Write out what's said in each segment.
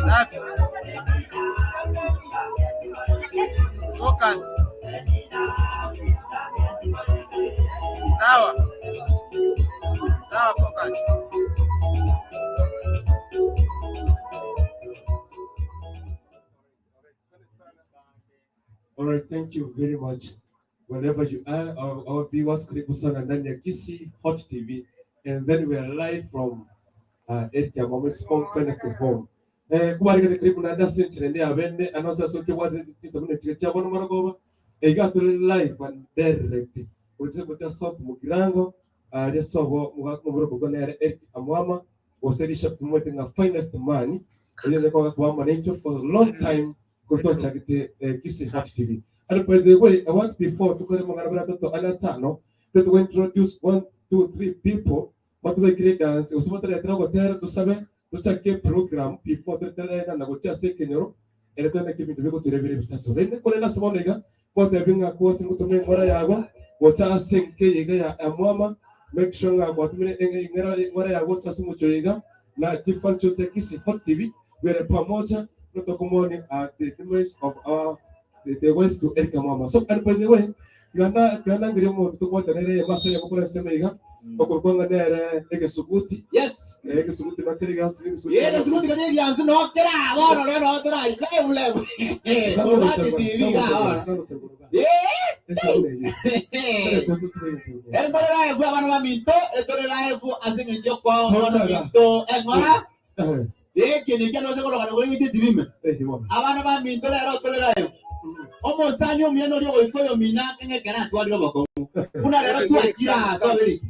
Safi. Focus. Sawa. Sawa, focus. All right, thank you very much. Wherever you are, our viewers, karibu sana ndani ya Kisii Hot TV. And then we are live from Eric Amwamu's home, finest home. Kubarikane karibu na Dustin Chirende abene anosa soke wa tisa mune chire cha bono maragoba. Iga tuli live and direct. Ulize kutia South Mugirango, aria sobo muga muburo nere Eric Amwama goserisha kumwete nga finest man. Iyo ndeko kwa manager for a long time kutoa chagite Kisii Hot TV. And by the way, I want before tukore mangana bra toto ana tano that we introduce 1 2 3 people but we create dance usumatara tena gotera tusabe tuchake program before tutere na gocha se kenyoro ere tena kibindu biko turebire bitatu rende kore na somo nega kote binga ko singu tumne ngora yago gocha senke yiga ya amwama make sure nga gwatumire ngera ngora yago cha sumu choiga na different chote Kisii Hot TV. We are pamoja notokomoni at the demise of our the wife to Eric Amwama. So and by the way, gana gana ngire mo tukwata nere masa ya mukura sema iga okurkwanga nere egesuguti. Yes. Egesuguti makere gas egesuguti. Yele suguti kani yanzu no kera bono le no tora live live. Obati TV ga ora. Entore live abana ba minto, entore live asing'encho kwa abana minto eng'ora. Eki ni kero se koro kana gore ngite dirime. Abana ba minto lero tore live. Omosani omuya nori ogoikoyo mina keng'ekera atwarire obokong'u. Buna rero twachira twabere.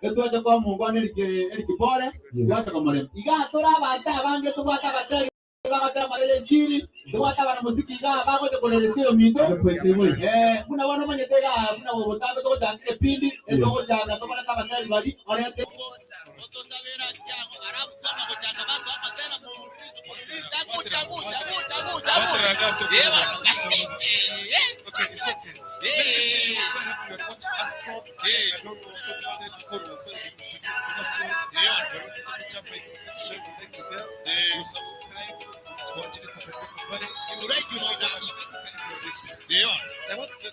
Etwacha kwa Mungu ane Eric Pore, twacha komorema. Iga tora abanto abange tobwate abateri bagatera marere enchiri, tobwate abana muziki iga bagocha koreresia oyo minto. Buna bono omanyete iga buna bobotambe togochaka ebipindi, etogochaka tokoreta abateri bari orete. Okay, it's okay. Let me see you wherever you are watching us from. I don't know, so You subscribe to watch it. You right, you know. I want to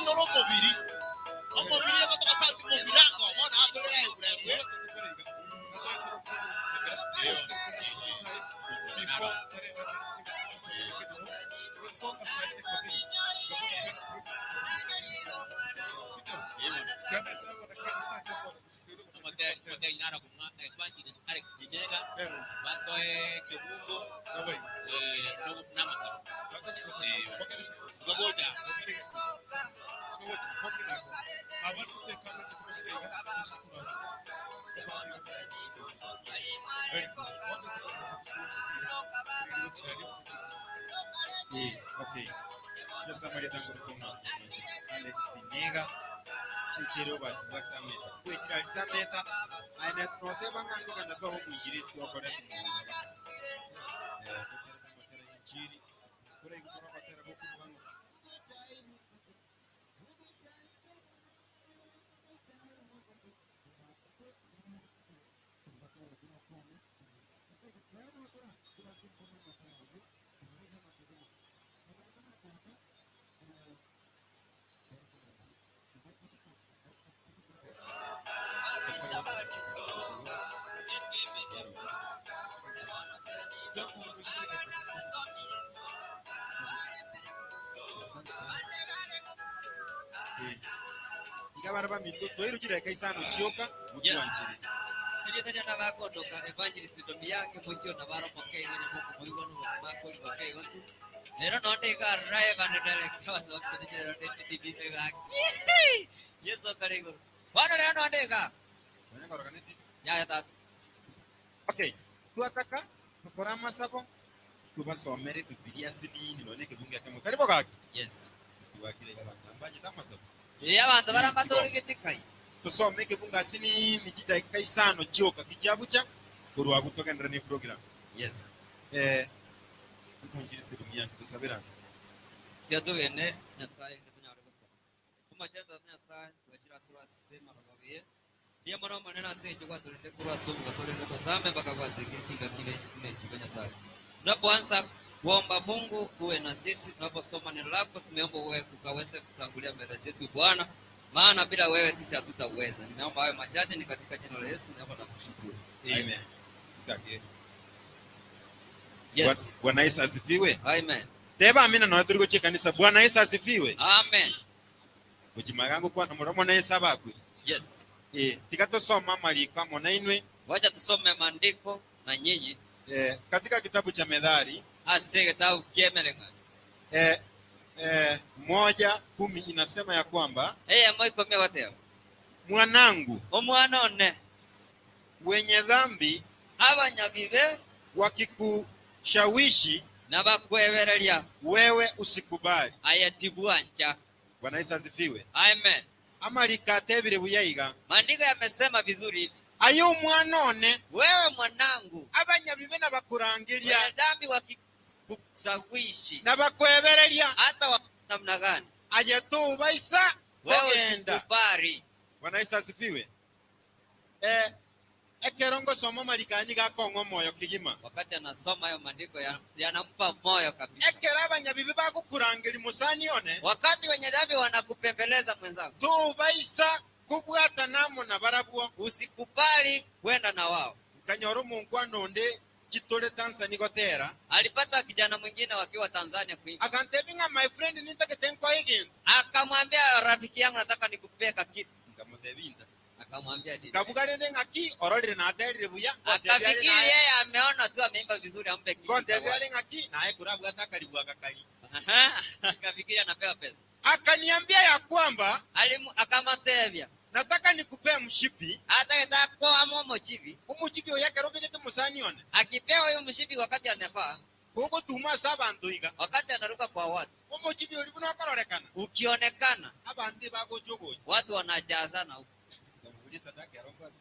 Omobiri. Omobiri egotogosati mobirango, bono atore live live. Evangelist Alex Dinega, batoe Kebundo, no namasa. Ngoja. Okay. Yo Samaria Alex Dinega. Si quiero basi basameta. Kwetira sameta. Aina note bangango kana so mwinjilisti wako na injili. Kule ikukora batera boku Iga bana baminto twirukire kaisano chioka mukiwanchire. Nilietania na bakondoka Evangelist Domiyake mwisio na baro moke igo nyamuko moigo no bako moke igo tu. Rero nonde iga live and direct abanto bamanyete rero nde TV ime gaki. Yeso kare igoro. Bono rero nonde iga. Onye koroka ne TV. Yaya tata. Okay, twataka tokore amasabo tubasomere Bibilia ase nini nonye ekebungo ekemo tari bo gaki? Yes. Tibakire iga abanto mbanchete amasabo. Ee abanto baria mbatorigeti kai. Tosome ekebungo ase nini chidakika isano chioka tichiabucha korwa abwo togenderere ne program. Yes. Eh, omonchiristi Rumianki tosabere ande. Tiga togende Nyasaye rinde tonyare gosaba. Omochenu Tata Nyasaye, twachire ase ase amarogoba eye. Mbuya mono Omonene ase engencho gwatorendire korwa ase omogaso orenge omotambe mpaka gwatoikire chingaki ire buna echi bwa Nyasaye. Tunapoanza kuomba Mungu uwe na sisi, tunaposoma neno lako tumeomba uwe ukaweze kutangulia mbele zetu Bwana, maana bila wewe sisi hatutaweza. Nimeomba hayo machache ni katika jina la Yesu nimeomba na kushukuru. Amen. Gaki. Yes. Bwana Yesu asifiwe. Amen. Teba amina noe turi gochia ekanisa. Bwana Yesu asifiwe. Amen. Gochia gokwana moro Bwana Yesu abakwe. Yes. Eh, tiga tosoma amariko amo nainwe Wacha tusome maandiko na nyinyi eh, katika kitabu cha Methali ase getabu kiemereng'anio eh, eh, 1:10 inasema ya kwamba eyemo ikomi egoteba mwanangu, omwana one wenye dhambi abanyabibe wakikushawishi nabakwebereria wewe usikubali. aye tibwancha. Bwana Yesu asifiwe. Amen. Amariko atebire buya iga Maandiko yamesema vizuri hivi, aye omwana one wewe mwanangu, abanyabibe nabakurangeria wenye dhambi wakikushawishi nabakwebereria hata wa namna gani, aye tobaisa wewe kogenda. usikubali. Bwana Yesu asifiwe. Eh, ekero ngosoma amariko aya nigo akong'a omoyo kegima. Wakati anasoma hayo maandiko yanampa moyo kabisa. Ekero abanyabibe bagokurangeria mosani one Wakati wenye dhambi wanakupembeleza mwenzangu, tobaisa kobwata namo na barabwo usikubali kwenda na wao. nkanyora omonkwana onde chitore Tanzania gotera Alipata kijana mwingine wakiwa Tanzania kuimba, akantebi ng'a my friend nintagete nkoe egento akamwambia rafiki yangu, nataka nikupee kitu. nkamotebi nta Akamwambia nini? nkabuga rende ng'aki ororire naterire buya ngontebi are Akafikiri naye yeye ameona tu ameimba vizuri, ampe kitu ngontebi zawadi. are ng'aki naye kurabwata akaribu akakari Aha, Akafikiri anapewa pesa. Akaniambia ya kwamba Alimu akamatebia nataka nikupee mshipi atagetakwa mochibi omochibi oyo ekero obegete mosani one akipewa huyo mshipi wakati anavaa, gogotuma ase abanto iga wakati anaruka kwa watu, omochibi oria buna okororekana ukionekana abanto ebagocha ogocha watu wanajazana huko. Nkamoboria sadaka ero nkwabe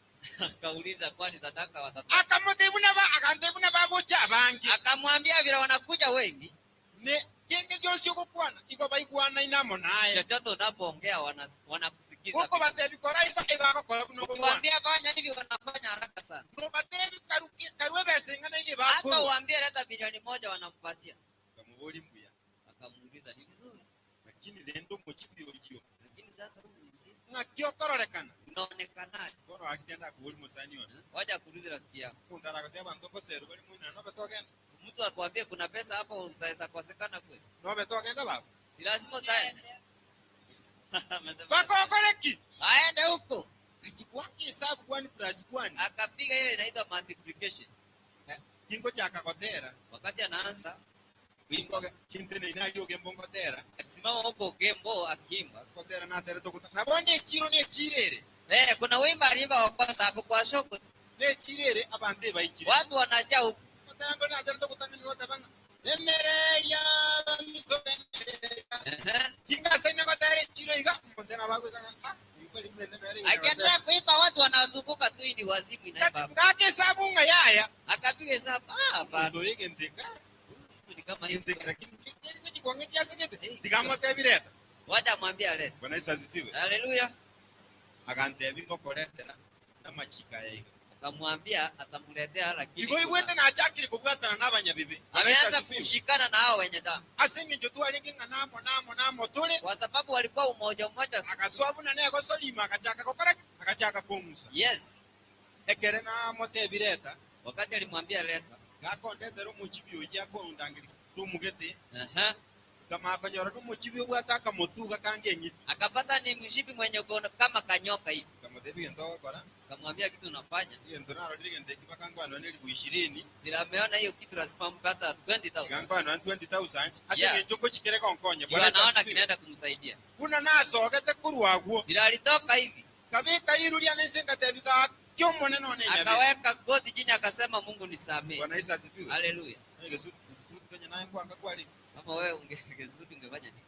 Akauliza, kwani sadaka watatu? akamotebia buna ba akantebia buna bagocha abange Akamwambia vile wanakuja wengi, ne kende gionsi ogokwana igo baigwana inamo naye chochote unapoongea wanakusikiza. gokobatebia kora igo ebagokora buna ogokwana Ukiwaambia fanya hivi, wanafanya haraka sana. nobatebia karue ebesa eng'ana iga Hata ebakorwa uambie leta bilioni moja, wanampatia. nkamoboria mbuya Akamuuliza ni vizuri, lakini rende omochibi oyio lakini sasa huyu mjini ng'aki okororekana unaonekanaje? bono agitenda akobori mosani one Wacha kuuliza rafiki yako, omonto aragotebia abanto ngoserwa bari moinana nobe togenda mtu akwambie kuna pesa hapo, utaweza kosekana kweli? nobe togenda baba Si lazima utaenda. Amesema bakokore ki aende huko, achibwaka esabu 1 plus 1 akapiga ile inaitwa multiplication. kingochaka gotera Wakati anaanza kuimba, kintenene aria ogembo ngotera akisimama huko gembo akiimba, gotera natere tokuta nabo nechiro nechirere eh, kuna wimbo aliimba wa kwanza hapo kwa shoko, nechirere abanto ebaichire watu wanajaa huko. gotera ngo natere tokutang'ani goteba ng'a emereria bamito emereria Ehe. kingasaina gotera echiro iga omonto nabagoeta ng'a ah oyo kwari mwene nere Akiendelea kuimba watu wanazunguka tu, ili wazimu inaimba hapo. ngaka esabu ng'a yaya Akapiga hesabu, ah, hapana, omonto oyo egenteka huyu ni kama hivi. genteka lakini kikong'e kiasegete tigamotebireta Wacha amwambie alete. Bwana Yesu asifiwe Haleluya. agantebi ngokoretera amachika aya iga Akamwambia atamletea, lakini igo igwete nachakire kobwatana n'abanyabibe Bwana Yesu ameanza asifiwe. kushikana na hao wenye dhambi, ase eng'encho twarenge ng'a namo namo namo tore kwa sababu walikuwa umoja umoja. agasoa buna negosorima agachaka gokora agachaka kong'usa Yes, ekere namotebireta wakati alimwambia leta, gakondetera omochibi oyi akondangeri rumugete aha, kamakonyora nomochibi obwate akamotuga kange eng'iti akapata ni mshipi mwenye uko kama kanyoka hivi. kamotebi gento ogokora. Nikamwambia kitu unafanya Egento narorire egento eki mpaka nkwanwa na elifu ishirini, vile ameona hiyo kitu lazima ampe hata 20,000. iga nkwanwa 20,000, ase Yeah. eng'encho nkochikere gonkonya. Juu Bwana Yesu anaona asifiwe. kinaenda kumsaidia. Buna nasogete korwa agwo, Vile alitoka hivi kabeka riru riane ase ngatebia gaki omonene one nyabe. akaweka goti chini akasema, Mungu nisamee. Bwana Yesu asifiwe. Haleluya. Egesuti kwenye naye nkwanga kwari. Kama wewe ungesuti ungefanya nini?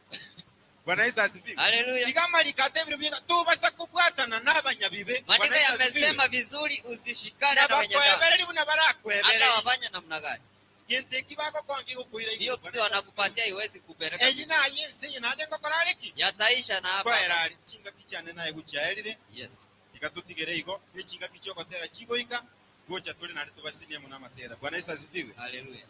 Bwana Yesu asifiwe. Haleluya. Iga amariko atebire buya tobasa kobwatana n'abanyabibe. Maandiko Bwana Yesu asifiwe. yamesema vizuri, usishikane na wenye dhambi, Nabakwebereri buna barakwebereri. hata wafanye namna gani. Gento eki bagokonga igokoira Hiyo igoro. kitu wanakupatia iwezi kupeleka, Eyi naye ense eye naende ngokora areki? yataisha na hapa. Koera ari chingaki chiane naye gochiaerire. Yes. Iga totigere igo, ne chingaki chiogotera chigoika, gocha tore naende tobasinie mono amatera. Bwana Yesu asifiwe. Haleluya.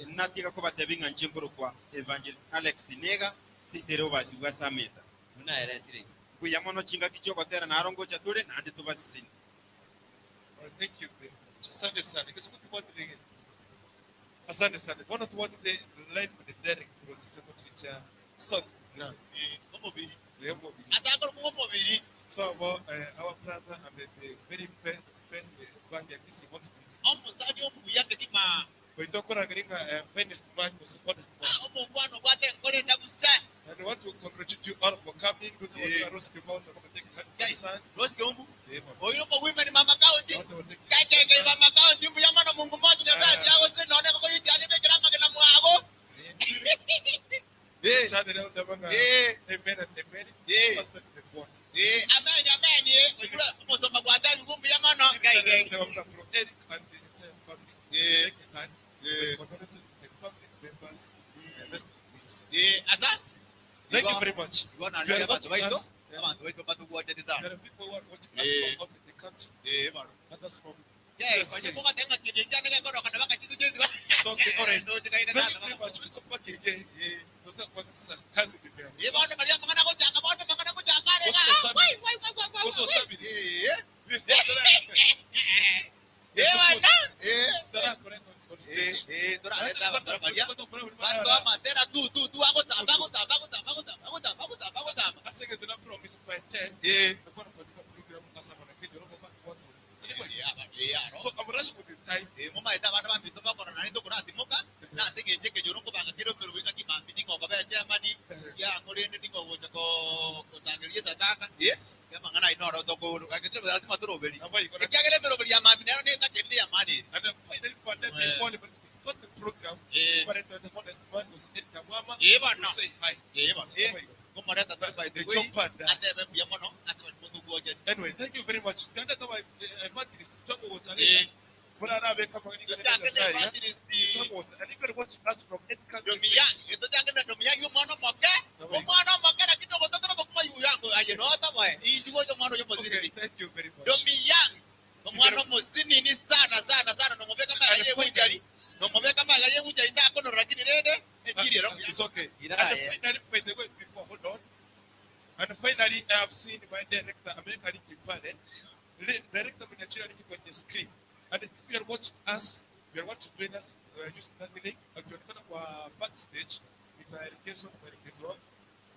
Natiga kobatebia ng'a inche nkorokwa Evangelist Alex Tinega, sitere obasi bwa Sameta. Unaelezire hivi. Mbuya mono chingaki chiogotera naro ngocha tore naende tobasisinie. All right, thank you very much. Asante sana. Kisukuti kwa Asante sana. Bona tuwatite live and direct from the South Grand. Omobiri. The Omobiri. Asakoro ku omobiri. So our brother and the very best band ya Kisii Hot TV. Omusani omuya kekima. Baitokora katika finest man was honest man. Omukwano gwate nkore ndabusa. And I want to congratulate you all for coming. Go to Yeah. Rose Kimau, to take Guys, son. Rose Kimau. Yeah, mama. Oyo mo women mama county. Want to take Kake ke mama county mbuya mana Mungu moja nyasaye yago se none ko yitani bekira magena mwago. Eh. Channel ya Tabanga. Eh. Amen and amen. Eh. Pastor the God. Eh, amen amen eh. Oyura omusoma gwate mbuya mana. Channel ya Tabanga from Eric and the entire family. Eh. Take heart. Eh. Condolences to the family members. And rest in peace. Eh, asante. Thank you very much. Igo na If you are abantu watching baito, us, yeah, abantu baito batuguochete sana. there are people who are watching us Eh. from outside the country, Eh, bano. others from Yeah, USA. konye kubatenga kidinja nege koroka na bakachizi So, okay, all right. Ndo tikaine Thank you sana. very much. Welcome back again. Dr. Kwasi kazi imeanza. Eh, bono Maria mangana kuchanga, bono mangana kuchanga rega. What's the Wai wai wai wai wai. What's the family? Eh. Before Eh, bana. Eh. Tara correct on Eh, stage. eh, tora reta bara Maria. Bantu amatera tu tu tu ako samba ako samba ako samba ako samba ako samba ako samba ako samba. Asenge tuna promise by 10. Eh. Tutakuwa tunapatika program kasa na Kenya robo back one to. Anyway, Eh, aba, eh, aro. so I'm rushing with the time. Eh, mumaete abana bamito bakora nari tokoratimoka nase eng'encho ekenyoro nkobanga kere omerwe ng'aki mambi ning'oka be chairman yang'orende ning'ogocha kosangeria esataka Yes. amang'ana aino oro tokoro gaketire lazima toroberi Now you gonna ekiagera emeroberi ya mambi nero netakerire ya mani ere and then finally but then Eh. before the first the program, Eh. but the honest man was Eric Kamama. Eh, bana. To say hi. Eh, bana. So, Eh. oh my God. komoreta tori by The the way chopper down. atebe mbuya mono ase bari motuguochete Anyway, thank you very much. Standard kama evangelist Twango Eh. Wochalela. Bwana arabe kama ni tochangene Nyasaye. evangelist Twango Wocha- And if you're watching us from any country, domiyang etochangene domiyang omwana omoke omwana omoke lakini ogototera bokuma yuyango aye notaboe injugocha omwana oyo Okay, mosinini thank you very much. domiyang omwana omosinini sana sana sana nomobeka maga yebuchari nomobeka maga yebuchari takonora lakini rende echiri ero It's okay. Ira, And yeah. finally, by the way, before, hold on. And finally, I have seen my director, America Liki Pale, director mwenye liki kwenye screen. And if you are watching us, you are want to join us using that link, akionekana kwa backstage, nitaelekezwa na mwelekezo wangu.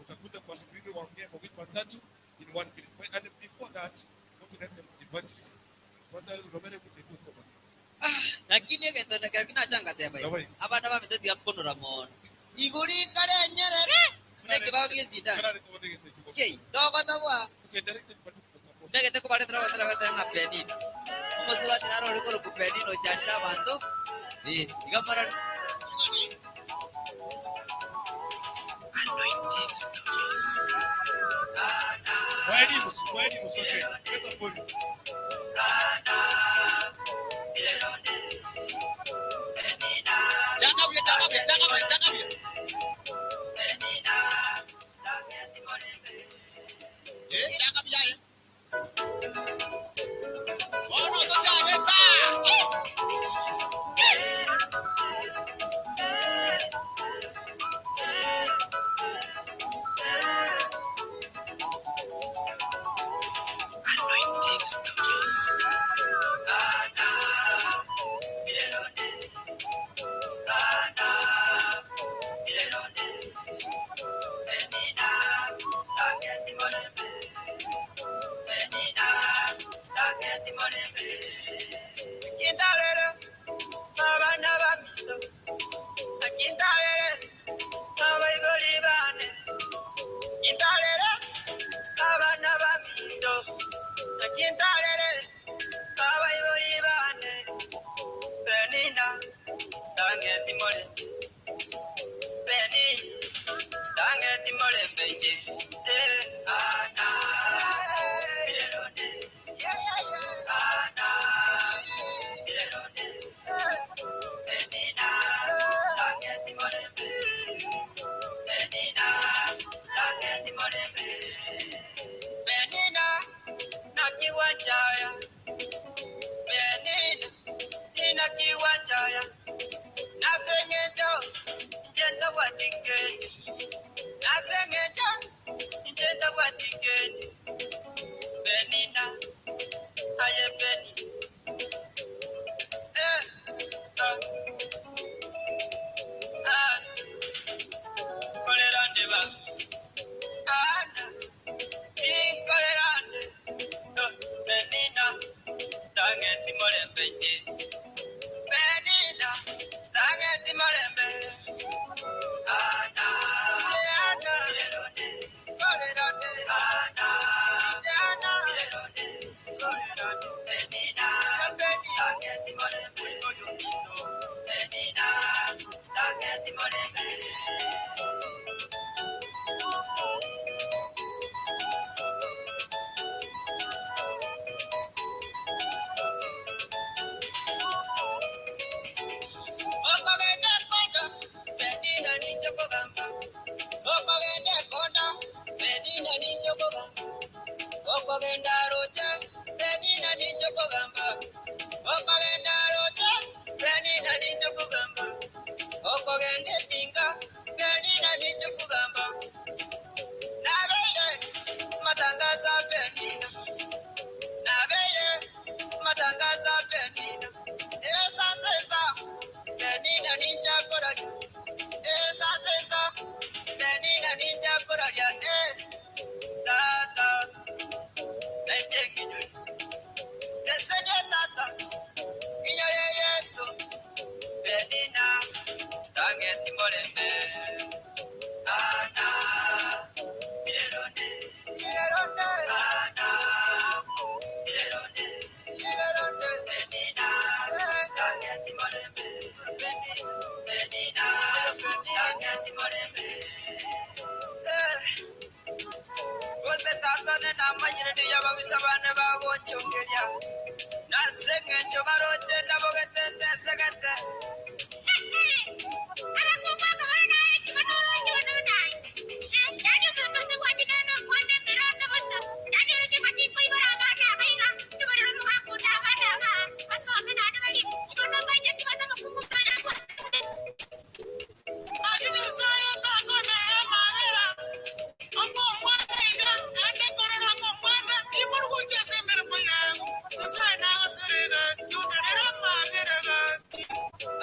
Utakuta kwa screen waongee mawili matatu in 1 minute. And before that, go to the evangelist. Brother Romero Kuchetu Koba. Lakini egento nekero kinachangateba igo. Nabai. Abana bamito tigakonora mono. Igoro ikare enyerere nekebao gia esindano. Kana nitobone gete kiko. Kei, togotabwa. Okay, director Patrick Tokapo. Ndegete kobaretera gotera gotera ng'a penino. Omosubati naro ore korokwa penino ochandire abanto. Eh, iga marore. Mwalimu, mwalimu, okay. Get the podium. changa buya changa buya changa buya changa buya eh changa buya eh bono tochageta Kintarere abaibori bane Penina tangeti more Peni tangeti more mbeche ana Mirerone ana Mirerone Penina tangeti more Penina tangeti more Penina nakiwachaya Penina inakiwachaya Nasengejo njenda watikeni Nasengejo njenda watikeni Penina aye peni eh ah ah kolerande ba ana inkolerande Penina tangeti molembe Penina tangeti molembe ana ana lerone kolerande ana ana lerone kolerande Penina tangeti molembe Penina tangeti molembe. Okogenda konda, Penina ninjokogamba. Okogenda konda, Penina ninjokogamba. Okogenda roja, Penina ninjokogamba. Okogenda roja, Penina ninjokogamba. Okogenda etinga, Penina ninjokogamba. Nabeire matangaza Penina. Nabeire matangaza Penina. Esa sesa, Penina ninjakoraria. Esa sesa, Penina ninjakoraria. Eh, tata, naije nginyori. Sesene tata, nginyore Yesu. Penina, tangeti molembe. Ana, mirerone, mirerone. Ana, mirerone, mirerone. Penina, tangeti molembe. Penina, Penina, tangeti molembe. Eh. Gose tata namanyire niyababisa bane bagonchongeria naseng'encho baroche nabo getete segete.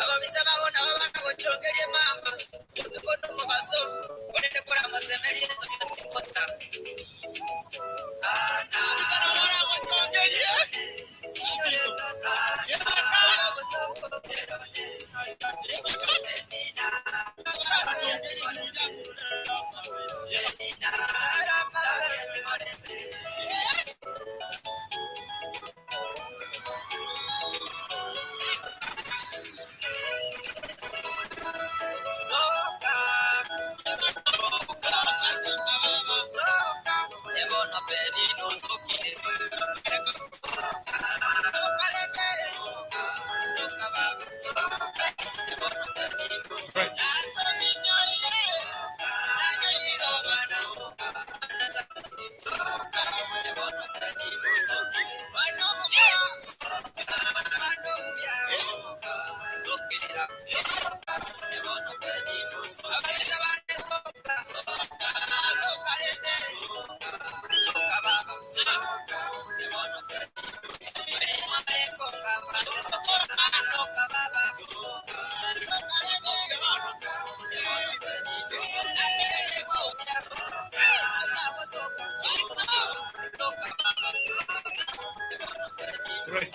Ababisa babo nabo banagochongeria mama utuko nomubaso onene kora amasemeri yeso byosinkosa Soka, soka, ebono penino sokile. Right.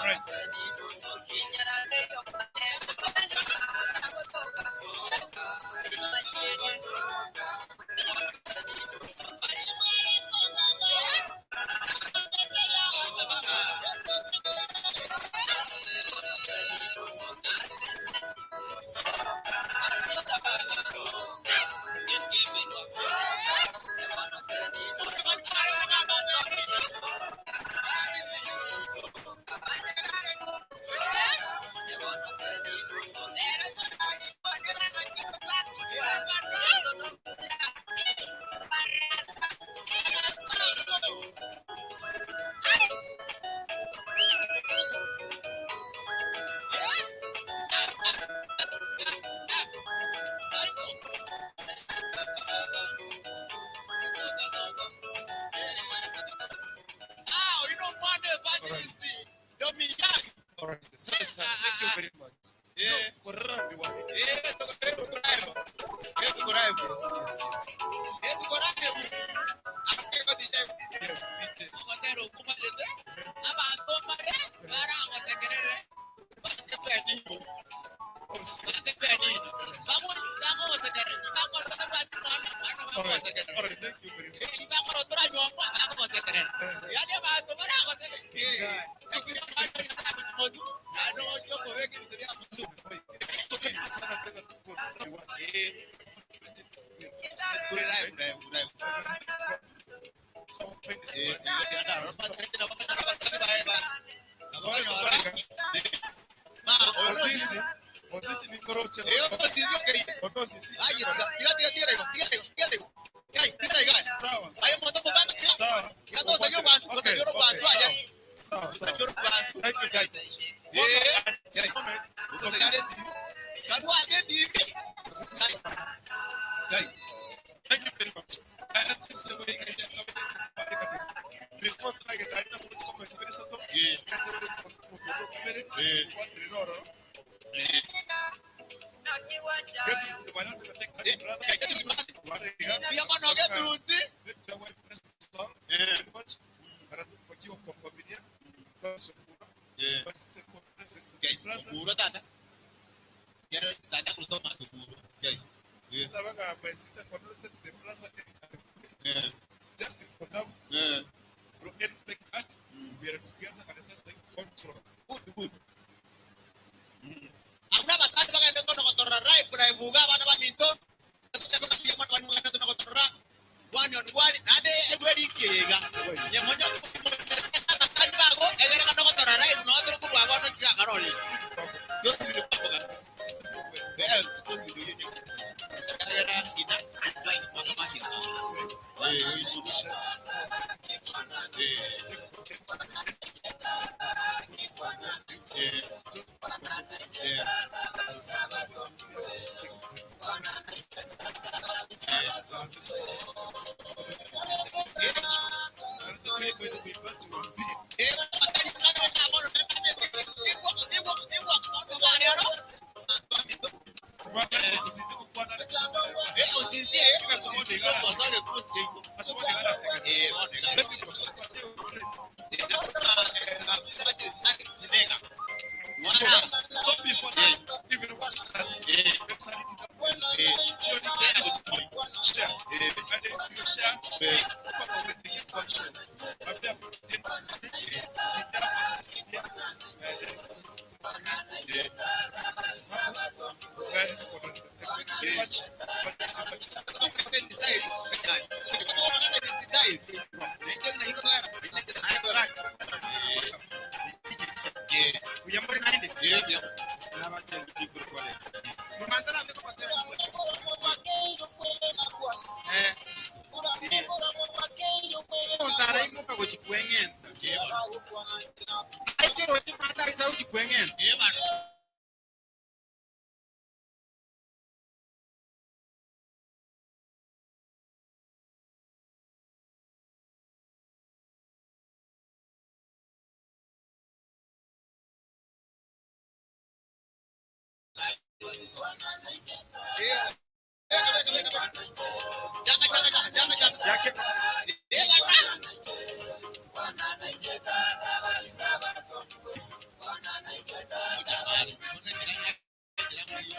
Right. All right. Sasa, thank you very much. Yeah. Yes, yes, yes. Yes, DJ. Oh, All right. All right, thank you very much. Sana tena tuko Osisi, osisi ni korocha. Osisi. Sawa. Sawa. Okay, okay, sawa. Sawa, sawa. Thank you guys. Osisi. Thank you very much. Before I get Just for now, let's take heart. We are together and just take control.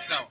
Sawa.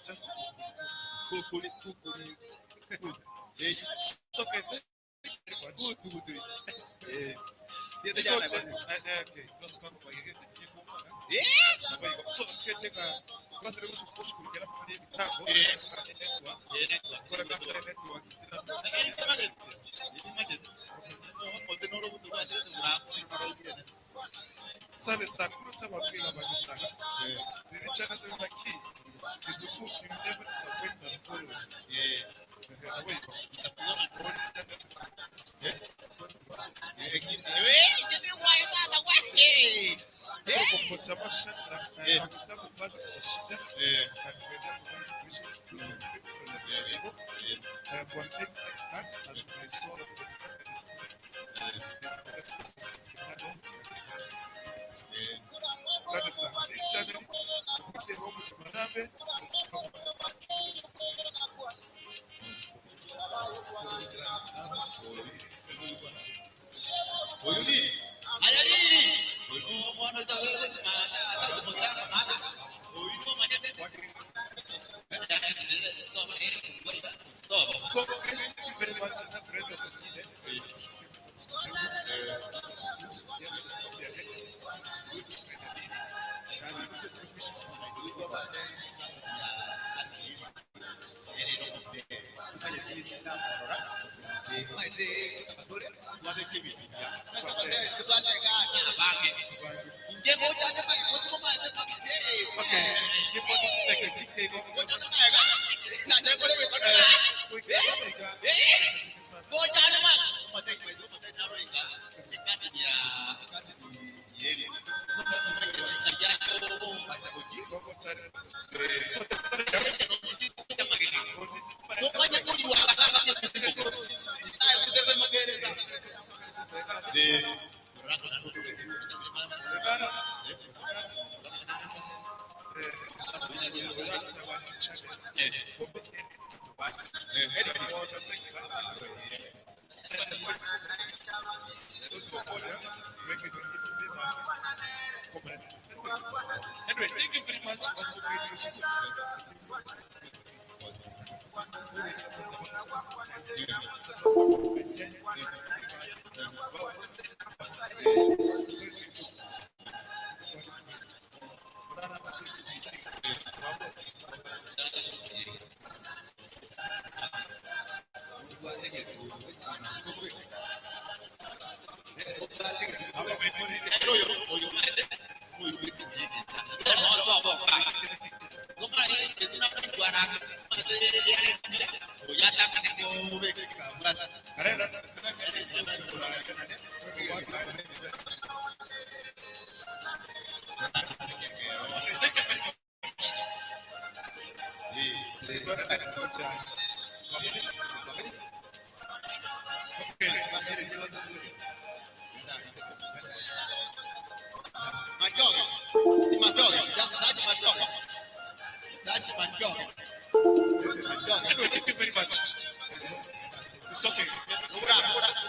Just It's okay. Thank you very much. So guys, thank you very much.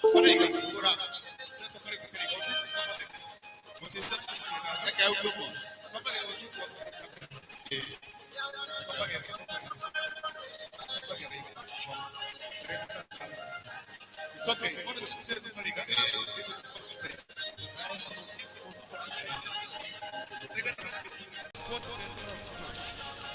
Anyway, thank you very much. Anyway, thank you very much. It's okay. It's okay.